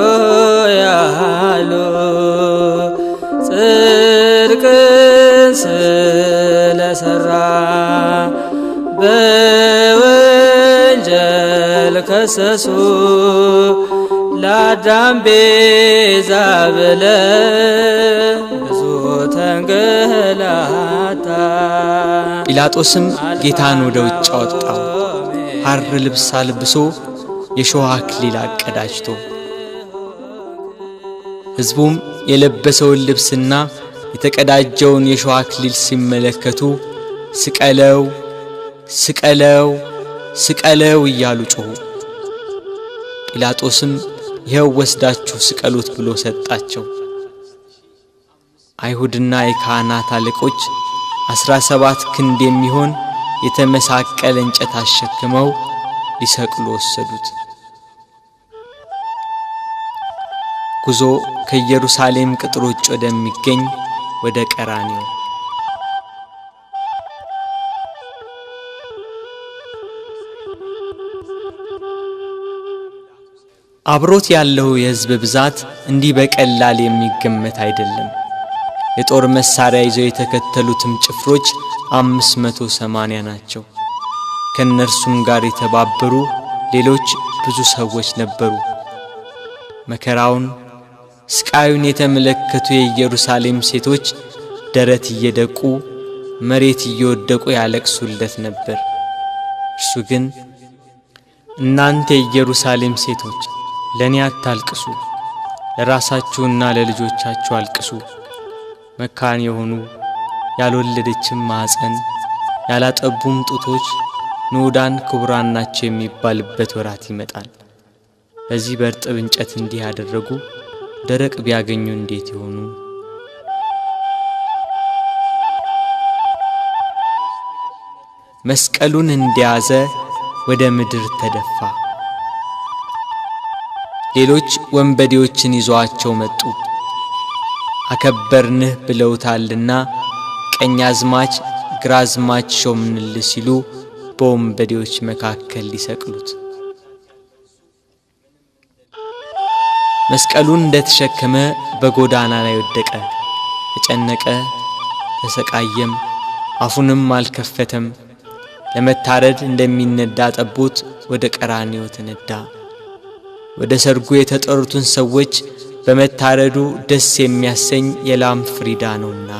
ያሉ ጽድቅን ስለሰራ በወንጀል ከሰሱ ለአዳም ቤዛ ብለ ብዙ ተንገላታ። ጲላጦስም ጌታን ወደ ውጭ አወጣው፣ ሐር ልብስ አልብሶ የሾህ አክሊል አቀዳጅቶ። ሕዝቡም የለበሰውን ልብስና የተቀዳጀውን የሾህ አክሊል ሲመለከቱ ስቀለው፣ ስቀለው፣ ስቀለው እያሉ ጮኹ። ጲላጦስም ይኸው ወስዳችሁ ስቀሉት ብሎ ሰጣቸው። አይሁድና የካህናት አለቆች 17 ክንድ የሚሆን የተመሳቀለ እንጨት አሸክመው ሊሰቅሉ ወሰዱት። ጉዞ ከኢየሩሳሌም ቅጥር ውጭ ወደሚገኝ ወደ ቀራንዮ። አብሮት ያለው የሕዝብ ብዛት እንዲህ በቀላል የሚገመት አይደለም። የጦር መሳሪያ ይዘው የተከተሉትም ጭፍሮች 580 ናቸው። ከእነርሱም ጋር የተባበሩ ሌሎች ብዙ ሰዎች ነበሩ። መከራውን ስቃዩን የተመለከቱ የኢየሩሳሌም ሴቶች ደረት እየደቁ መሬት እየወደቁ ያለቅሱለት ነበር። እርሱ ግን እናንተ የኢየሩሳሌም ሴቶች ለኔ አታልቅሱ፣ ለራሳችሁና ለልጆቻችሁ አልቅሱ። መካን የሆኑ ያልወለደችም ማኅፀን ያላጠቡም ጡቶች ንዑዳን ክቡራን ናቸው የሚባልበት ወራት ይመጣል። በዚህ በእርጥብ እንጨት እንዲህ ያደረጉ ደረቅ ቢያገኙ እንዴት ይሆኑ? መስቀሉን እንደያዘ ወደ ምድር ተደፋ። ሌሎች ወንበዴዎችን ይዘዋቸው መጡ። አከበርንህ ብለውታልና ቀኛዝማች ግራዝማች ሾምንልህ ሲሉ በወንበዴዎች መካከል ሊሰቅሉት። መስቀሉን እንደተሸከመ በጎዳና ላይ ወደቀ። ተጨነቀ፣ ተሰቃየም፣ አፉንም አልከፈተም። ለመታረድ እንደሚነዳ ጠቦት ወደ ቀራንዮ ተነዳ። ወደ ሰርጉ የተጠሩትን ሰዎች በመታረዱ ደስ የሚያሰኝ የላም ፍሪዳ ነውና።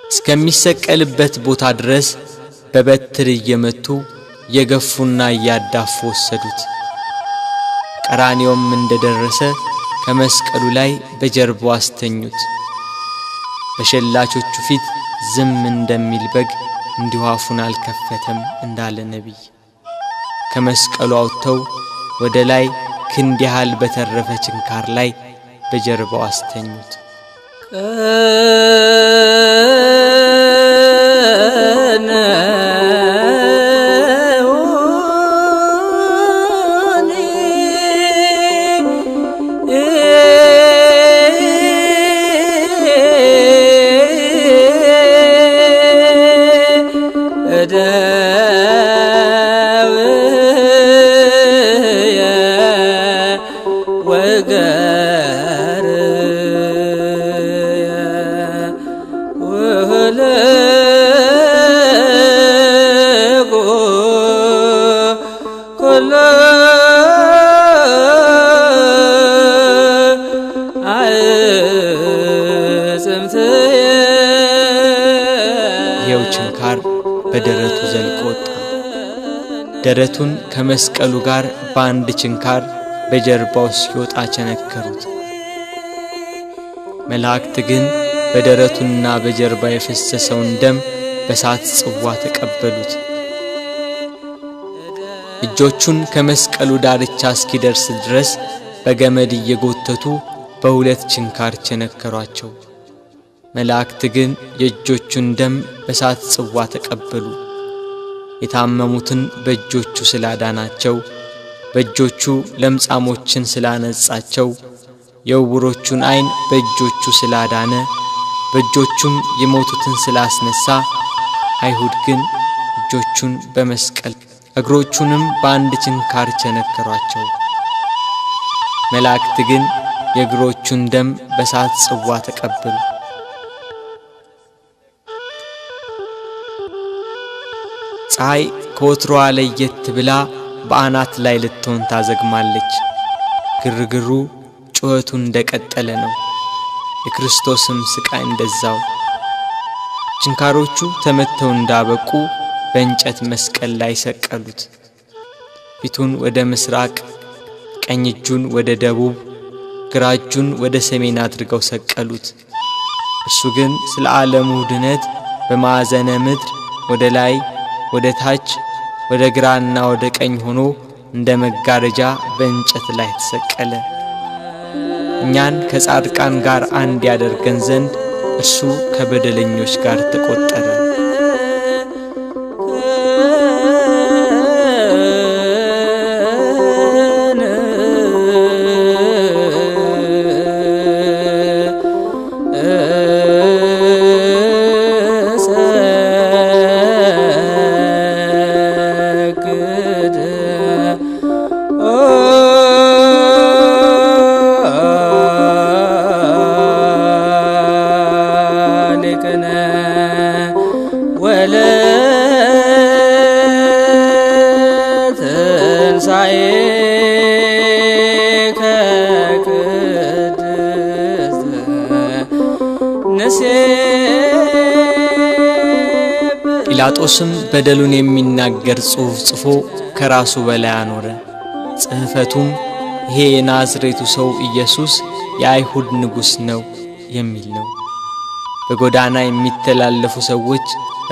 እስከሚሰቀልበት ቦታ ድረስ በበትር እየመቱ እየገፉና እያዳፉ ወሰዱት። ቀራንዮም እንደደረሰ ከመስቀሉ ላይ በጀርባው አስተኙት። በሸላቾቹ ፊት ዝም እንደሚል በግ እንዲሁ አፉን አልከፈተም እንዳለ ነቢይ። ከመስቀሉ አውጥተው ወደ ላይ ክንድ ያህል በተረፈ ችንካር ላይ በጀርባው አስተኙት። ይኸው ችንካር በደረቱ ዘልቆ ወጣ። ደረቱን ከመስቀሉ ጋር በአንድ ችንካር በጀርባው ሲወጣ ቸነከሩት። መላእክት ግን በደረቱና በጀርባ የፈሰሰውን ደም በሳት ጽዋ ተቀበሉት። እጆቹን ከመስቀሉ ዳርቻ እስኪደርስ ድረስ በገመድ እየጎተቱ በሁለት ችንካር ቸነከሯቸው። መላእክት ግን የእጆቹን ደም በሳት ጽዋ ተቀበሉ። የታመሙትን በእጆቹ ስላዳናቸው፣ በእጆቹ ለምጻሞችን ስላነጻቸው፣ የዕውሮቹን ዓይን በእጆቹ ስላዳነ፣ በእጆቹም የሞቱትን ስላስነሳ፣ አይሁድ ግን እጆቹን በመስቀል እግሮቹንም በአንድ ችንካር ቸነከሯቸው። መላእክት ግን የእግሮቹን ደም በሳት ጽዋ ተቀበሉ። ፀሐይ ከወትሮዋ ለየት ብላ በአናት ላይ ልትሆን ታዘግማለች። ግርግሩ ጩኸቱ እንደቀጠለ ነው። የክርስቶስም ስቃይ እንደዛው። ችንካሮቹ ተመተው እንዳበቁ በእንጨት መስቀል ላይ ሰቀሉት። ፊቱን ወደ ምስራቅ፣ ቀኝ እጁን ወደ ደቡብ፣ ግራ እጁን ወደ ሰሜን አድርገው ሰቀሉት። እርሱ ግን ስለ ዓለሙ ድነት በማዕዘነ ምድር ወደ ላይ፣ ወደ ታች፣ ወደ ግራና ወደ ቀኝ ሆኖ እንደ መጋረጃ በእንጨት ላይ ተሰቀለ። እኛን ከጻድቃን ጋር አንድ ያደርገን ዘንድ እርሱ ከበደለኞች ጋር ተቆጠረ። ጲላጦስም በደሉን የሚናገር ጽሑፍ ጽፎ ከራሱ በላይ አኖረ። ጽሕፈቱም ይሄ የናዝሬቱ ሰው ኢየሱስ የአይሁድ ንጉሥ ነው የሚል ነው። በጎዳና የሚተላለፉ ሰዎች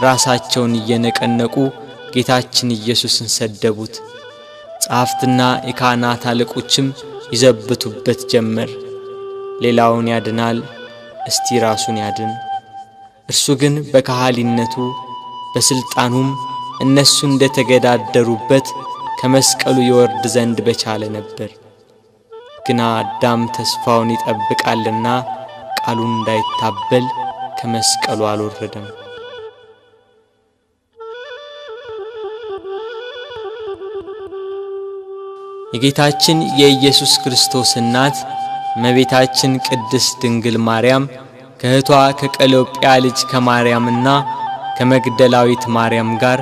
ራሳቸውን እየነቀነቁ ጌታችን ኢየሱስን ሰደቡት። ጸሐፍትና የካህናት አለቆችም ይዘብቱበት ጀመር። ሌላውን ያድናል፣ እስቲ ራሱን ያድን። እርሱ ግን በካህሊነቱ በስልጣኑም እነሱ እንደተገዳደሩበት ከመስቀሉ ይወርድ ዘንድ በቻለ ነበር። ግና አዳም ተስፋውን ይጠብቃልና ቃሉን እንዳይታበል ከመስቀሉ አልወረደም። የጌታችን የኢየሱስ ክርስቶስ እናት እመቤታችን ቅድስት ድንግል ማርያም ከእህቷ ከቀሎጵያ ልጅ ከማርያምና ከመግደላዊት ማርያም ጋር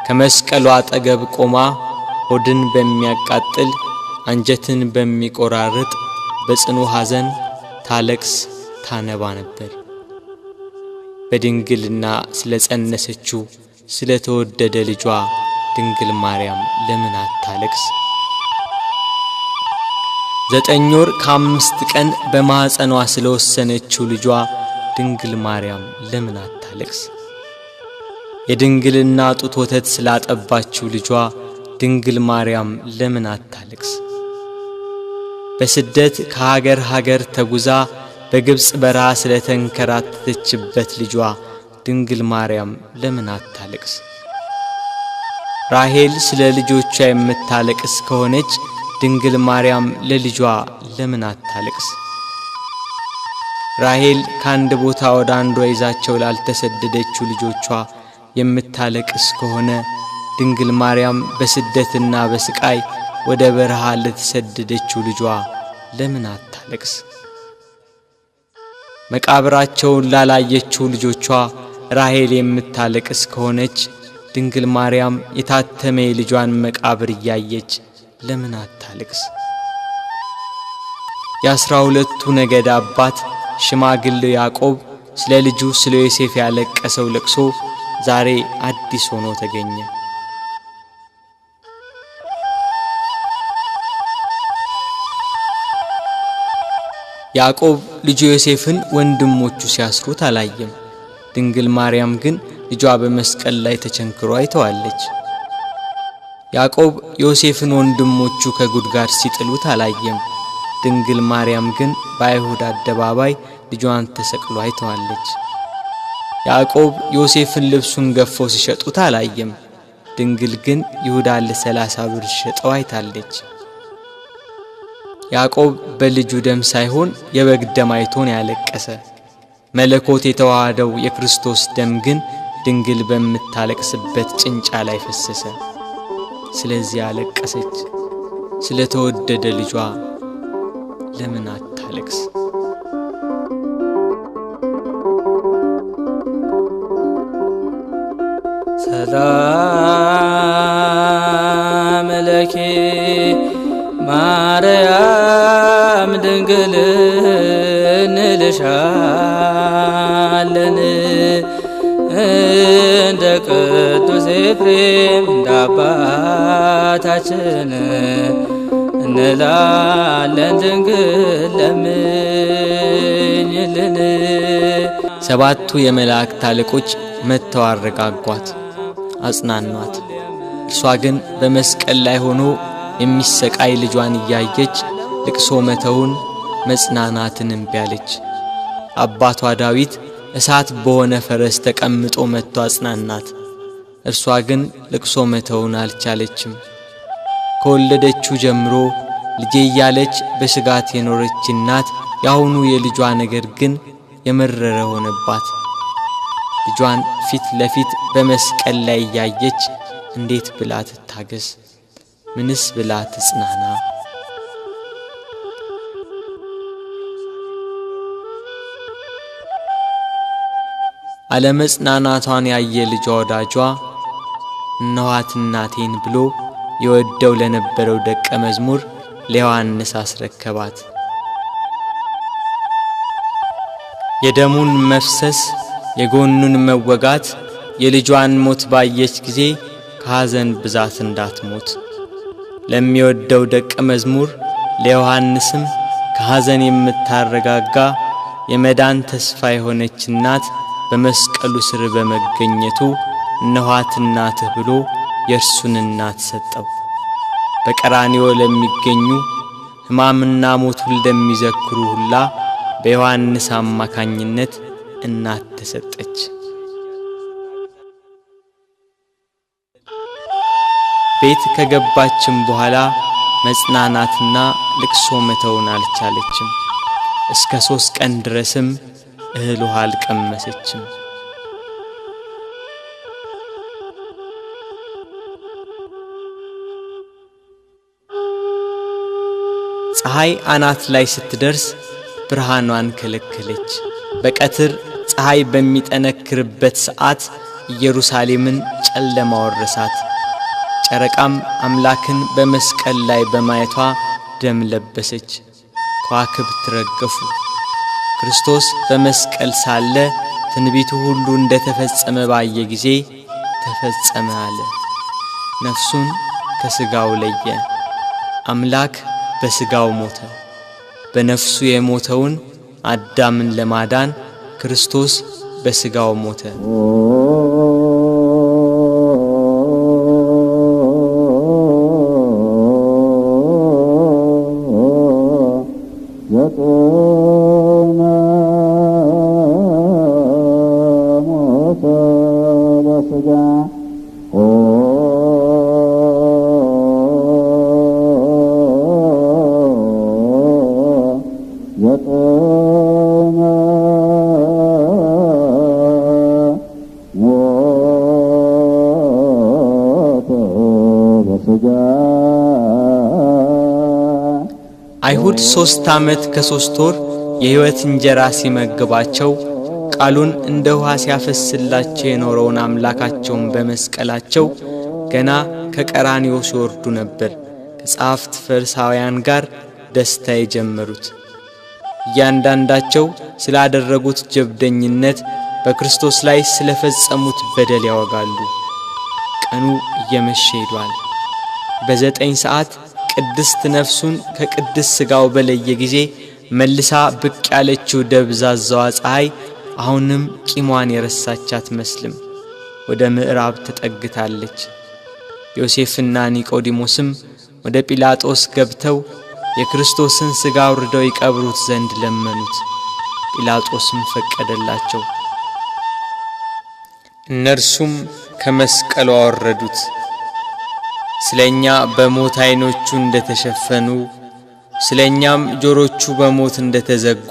ከመስቀሉ አጠገብ ቆማ ሆድን በሚያቃጥል አንጀትን በሚቆራርጥ በጽኑ ሐዘን ታለቅስ ታነባ ነበር። በድንግልና ስለጸነሰችው ስለተወደደ ልጇ ድንግል ማርያም ለምን አታለቅስ? 9 ወር ከ5 ቀን በማህፀኗ ስለወሰነችው ልጇ ድንግል ማርያም ለምን አታለቅስ? የድንግልና ጡት ወተት ስላጠባችው ልጇ ድንግል ማርያም ለምን አታለቅስ? በስደት ከሀገር ሀገር ተጉዛ በግብፅ በረሃ ስለተንከራተተችበት ልጇ ድንግል ማርያም ለምን አታለቅስ? ራሔል ስለ ልጆቿ የምታለቅስ ከሆነች ድንግል ማርያም ለልጇ ለምን አታለቅስ? ራሔል ከአንድ ቦታ ወደ አንዷ ይዛቸው ላልተሰደደችው ልጆቿ የምታለቅስ ከሆነ ድንግል ማርያም በስደትና በስቃይ ወደ በረሃ ለተሰደደችው ልጇ ለምን አታለቅስ? መቃብራቸውን ላላየችው ልጆቿ ራሔል የምታለቅስ ከሆነች ድንግል ማርያም የታተመ የልጇን መቃብር እያየች ለምን አታለቅስ? የ12ቱ ነገድ አባት ሽማግሌው ያዕቆብ ስለ ልጁ ስለ ዮሴፍ ያለቀሰው ለቅሶ ዛሬ አዲስ ሆኖ ተገኘ። ያዕቆብ ልጁ ዮሴፍን ወንድሞቹ ሲያስሩት አላየም። ድንግል ማርያም ግን ልጇ በመስቀል ላይ ተቸንክሮ አይተዋለች። ያዕቆብ ዮሴፍን ወንድሞቹ ከጉድጓድ ሲጥሉት አላየም። ድንግል ማርያም ግን በአይሁድ አደባባይ ልጇን ተሰቅሎ አይተዋለች። ያዕቆብ ዮሴፍን ልብሱን ገፈው ሲሸጡት አላየም። ድንግል ግን ይሁዳን ለ30 ብር ሲሸጠው አይታለች። ያዕቆብ በልጁ ደም ሳይሆን የበግ ደም አይቶ ነው ያለቀሰ። መለኮት የተዋሃደው የክርስቶስ ደም ግን ድንግል በምታለቅስበት ጭንጫ ላይ ፈሰሰ። ስለዚህ አለቀሰች። ስለተወደደ ልጇ ለምን አታለቅስ? ሰላም ለኪ ማርያም ድንግል እንልሻለን እንደ ቅዱስ ኤፍሬም እንደ አባታችን እንላለን ድንግል ለምኝልን። 7ቱ የመላእክት አለቆች መጥተው አረጋጓት፣ አጽናኗት። እርሷ ግን በመስቀል ላይ ሆኖ የሚሰቃይ ልጇን እያየች ልቅሶ መተውን መጽናናትን እምቢ አለች። አባቷ ዳዊት እሳት በሆነ ፈረስ ተቀምጦ መጥቶ አጽናናት። እርሷ ግን ልቅሶ መተውን አልቻለችም። ከወለደችው ጀምሮ ልጄ እያለች በስጋት የኖረች እናት ያሁኑ የልጇ ነገር ግን የመረረ ሆነባት። ልጇን ፊት ለፊት በመስቀል ላይ እያየች እንዴት ብላ ትታገስ? ምንስ ብላ ትጽናና? አለመጽናናቷን ያየ ልጇ ወዳጇ እነኋት እናቴን ብሎ የወደው ለነበረው ደቀ መዝሙር ለዮሐንስ አስረከባት። የደሙን መፍሰስ፣ የጎኑን መወጋት፣ የልጇን ሞት ባየች ጊዜ ከሐዘን ብዛት እንዳትሞት ለሚወደው ደቀ መዝሙር ለዮሐንስም ከሐዘን የምታረጋጋ የመዳን ተስፋ የሆነች እናት በመስቀሉ ስር በመገኘቱ እነኋት እናትህ ብሎ የእርሱን እናት ሰጠው። በቀራንዮ ለሚገኙ ሕማምና ሞቱን ለሚዘክሩ ሁላ በዮሐንስ አማካኝነት እናት ተሰጠች። ቤት ከገባችም በኋላ መጽናናትና ልቅሶ መተውን አልቻለችም። እስከ 3 ቀን ድረስም እህል ውሃ አልቀመሰችም። ፀሐይ አናት ላይ ስትደርስ ብርሃኗን ከለከለች። በቀትር ፀሐይ በሚጠነክርበት ሰዓት ኢየሩሳሌምን ጨለማ ወረሳት። ጨረቃም አምላክን በመስቀል ላይ በማየቷ ደም ለበሰች፣ ከዋክብት ረገፉ። ክርስቶስ በመስቀል ሳለ ትንቢቱ ሁሉ እንደተፈጸመ ባየ ጊዜ ተፈጸመ አለ። ነፍሱን ከሥጋው ለየ። አምላክ በሥጋው ሞተ። በነፍሱ የሞተውን አዳምን ለማዳን ክርስቶስ በሥጋው ሞተ። ዘጠነ ሞተ በሥጋ። አይሁድ 3 ዓመት ከ3 ወር የሕይወት እንጀራ ሲመግባቸው ቃሉን እንደ ውሃ ሲያፈስላቸው የኖረውን አምላካቸውን በመስቀላቸው ገና ከቀራንዮ ሲወርዱ ነበር ከጸሐፍት ፈሪሳውያን ጋር ደስታ የጀመሩት። እያንዳንዳቸው ስላደረጉት ጀብደኝነት በክርስቶስ ላይ ስለፈጸሙት በደል ያወጋሉ። ቀኑ እየመሸ ሄዷል። በ9 ሰዓት ቅድስት ነፍሱን ከቅድስት ሥጋው በለየ ጊዜ መልሳ ብቅ ያለችው ደብዛዛዋ ፀሐይ አሁንም ቂሟን የረሳች አትመስልም። ወደ ምዕራብ ተጠግታለች። ዮሴፍና ኒቆዲሞስም ወደ ጲላጦስ ገብተው የክርስቶስን ሥጋ አውርደው ይቀብሩት ዘንድ ለመኑት። ጲላጦስም ፈቀደላቸው። እነርሱም ከመስቀሉ አወረዱት። ስለኛ በሞት ዓይኖቹ እንደተሸፈኑ፣ ስለኛም ጆሮቹ በሞት እንደተዘጉ፣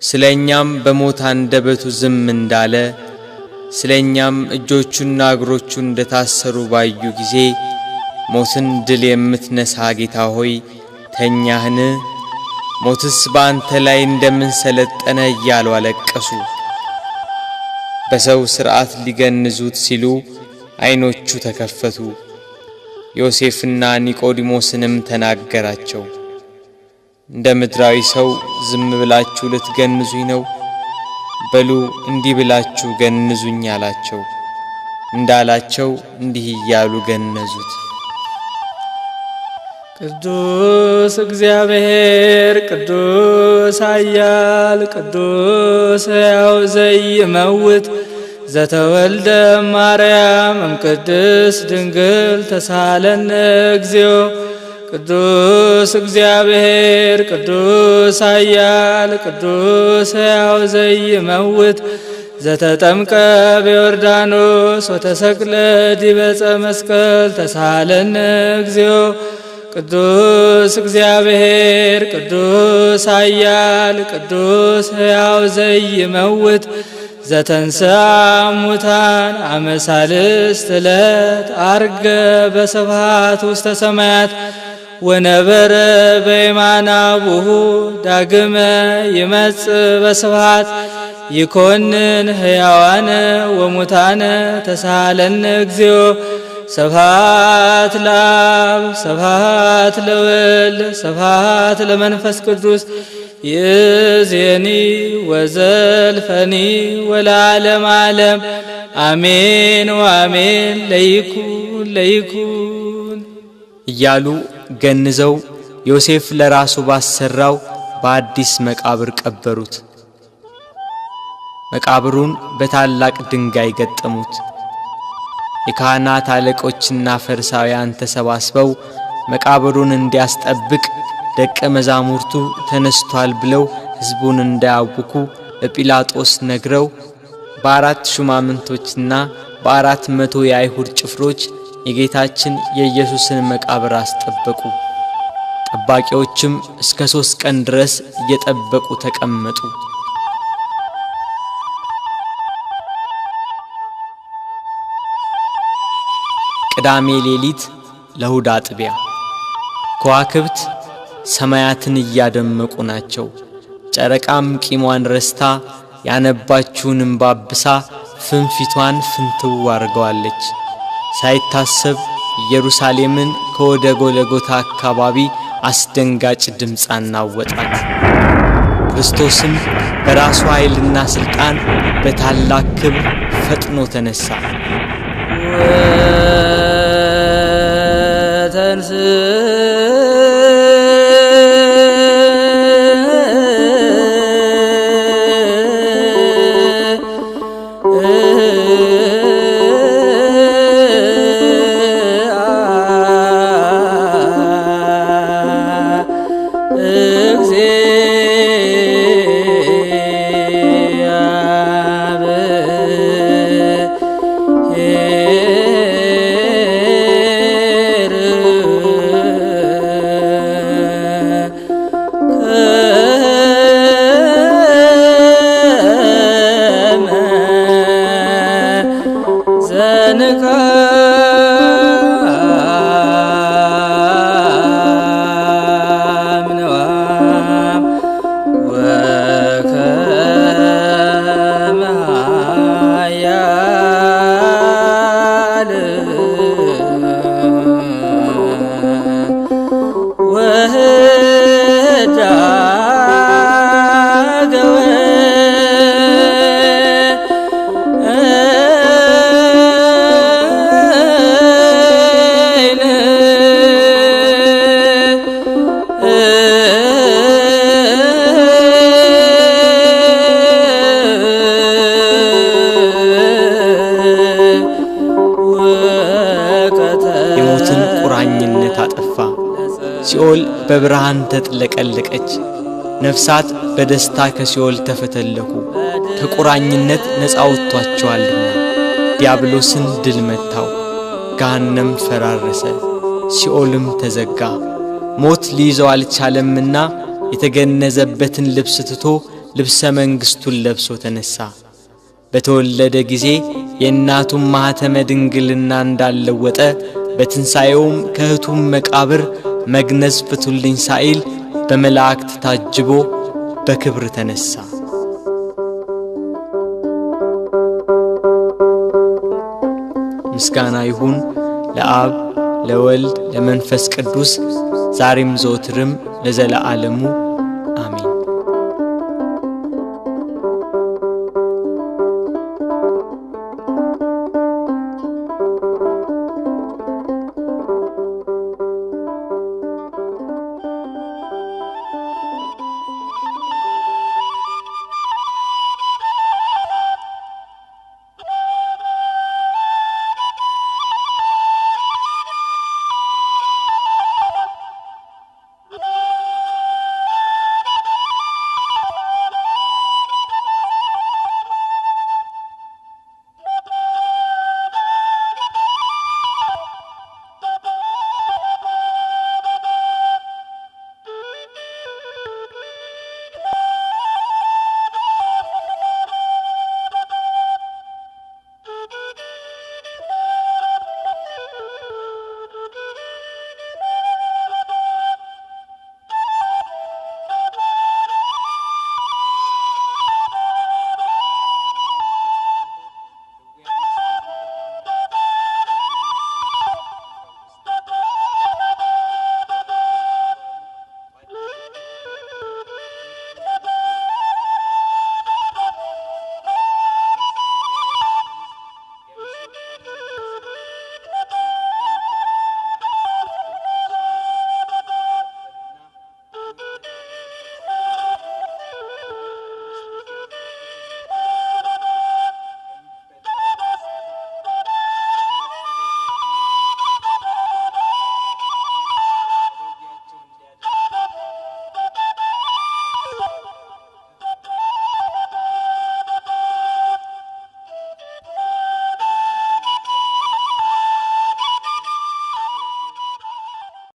ስለኛም በሞት አንደበቱ ዝም እንዳለ፣ ስለኛም እጆቹና እግሮቹ እንደታሰሩ ባዩ ጊዜ ሞትን ድል የምትነሳ ጌታ ሆይ ተኛህን? ሞትስ በአንተ ላይ እንደምን ሰለጠነ? እያሉ አለቀሱ። በሰው ሥርዓት ሊገንዙት ሲሉ ዓይኖቹ ተከፈቱ። ዮሴፍና ኒቆዲሞስንም ተናገራቸው። እንደ ምድራዊ ሰው ዝም ብላችሁ ልትገንዙኝ ነው? በሉ እንዲህ ብላችሁ ገንዙኝ አላቸው። እንዳላቸው እንዲህ እያሉ ገነዙት። ቅዱስ እግዚአብሔር ቅዱስ ኃያል ቅዱስ ሕያው ዘይመውት ዘተወልደ ማርያም እምቅድስት ድንግል ተሳለነ እግዚኦ። ቅዱስ እግዚአብሔር ቅዱስ ኃያል ቅዱስ ሕያው ዘይመውት ዘተጠምቀ በዮርዳኖስ ወተሰቅለ ዲበ ዕፀ መስቀል ተሳለነ እግዚኦ። ቅዱስ እግዚአብሔር ቅዱስ ኃያል ቅዱስ ሕያው ዘይመውት ዘተንሥአ እሙታን አመ ሣልስት ዕለት ዐርገ በስብሐት ውስተ ሰማያት ወነበረ በየማነ አቡሁ ዳግመ ይመጽእ በስብሐት ይኮንን ሕያዋነ ወሙታነ ተሳለነ እግዚኦ። ስብሐት ለአብ ስብሐት ለወልድ ስብሐት ለመንፈስ ቅዱስ ይእዜኒ ወዘልፈኒ ወለዓለመ ዓለም አሜን ወአሜን። ለይኩን ለይኩን እያሉ ገንዘው ዮሴፍ ለራሱ ባሰራው በአዲስ መቃብር ቀበሩት። መቃብሩን በታላቅ ድንጋይ ገጠሙት። የካህናት አለቆችና ፈሪሳውያን ተሰባስበው መቃብሩን እንዲያስጠብቅ ደቀ መዛሙርቱ ተነስቷል ብለው ሕዝቡን እንዳያውኩ ለጲላጦስ ነግረው በ4 ሹማምንቶችና በ400 የአይሁድ ጭፍሮች የጌታችን የኢየሱስን መቃብር አስጠበቁ። ጠባቂዎችም እስከ 3 ቀን ድረስ እየጠበቁ ተቀመጡ። ቅዳሜ ሌሊት ለእሁድ አጥቢያ ከዋክብት ሰማያትን እያደመቁ ናቸው። ጨረቃም ቂሟን ረስታ ያነባችውን እምባ አብሳ ፍንፊቷን ፍንትው አድርገዋለች። ሳይታሰብ ኢየሩሳሌምን ከወደ ጎልጎታ አካባቢ አስደንጋጭ ድምፅ አናወጣት። ክርስቶስም በራሱ ኃይልና ስልጣን በታላቅ ክብር ፈጥኖ ተነሳ። ወተንሥአ እግዚአብሔር። ወህዳገ ወይን የሞትን ቁራኝነት አጠፋ። ሲኦል በብርሃን ተጥለቀለቀች። ነፍሳት በደስታ ከሲኦል ተፈተለኩ፣ ከቁራኝነት ነፃ ወጥቷቸዋልና። ዲያብሎስን ድል መታው፣ ገሃነም ፈራረሰ፣ ሲኦልም ተዘጋ። ሞት ሊይዘው አልቻለምና የተገነዘበትን ልብስ ትቶ ልብሰ መንግሥቱን ለብሶ ተነሣ። በተወለደ ጊዜ የእናቱን ማኅተመ ድንግልና እንዳልለወጠ በትንሣኤውም ከእህቱም መቃብር መግነዝ ፍቱልኝ ሳይል በመላእክት ታጅቦ በክብር ተነሣ። ምስጋና ይሁን ለአብ ለወልድ ለመንፈስ ቅዱስ ዛሬም ዘወትርም ለዘለዓለሙ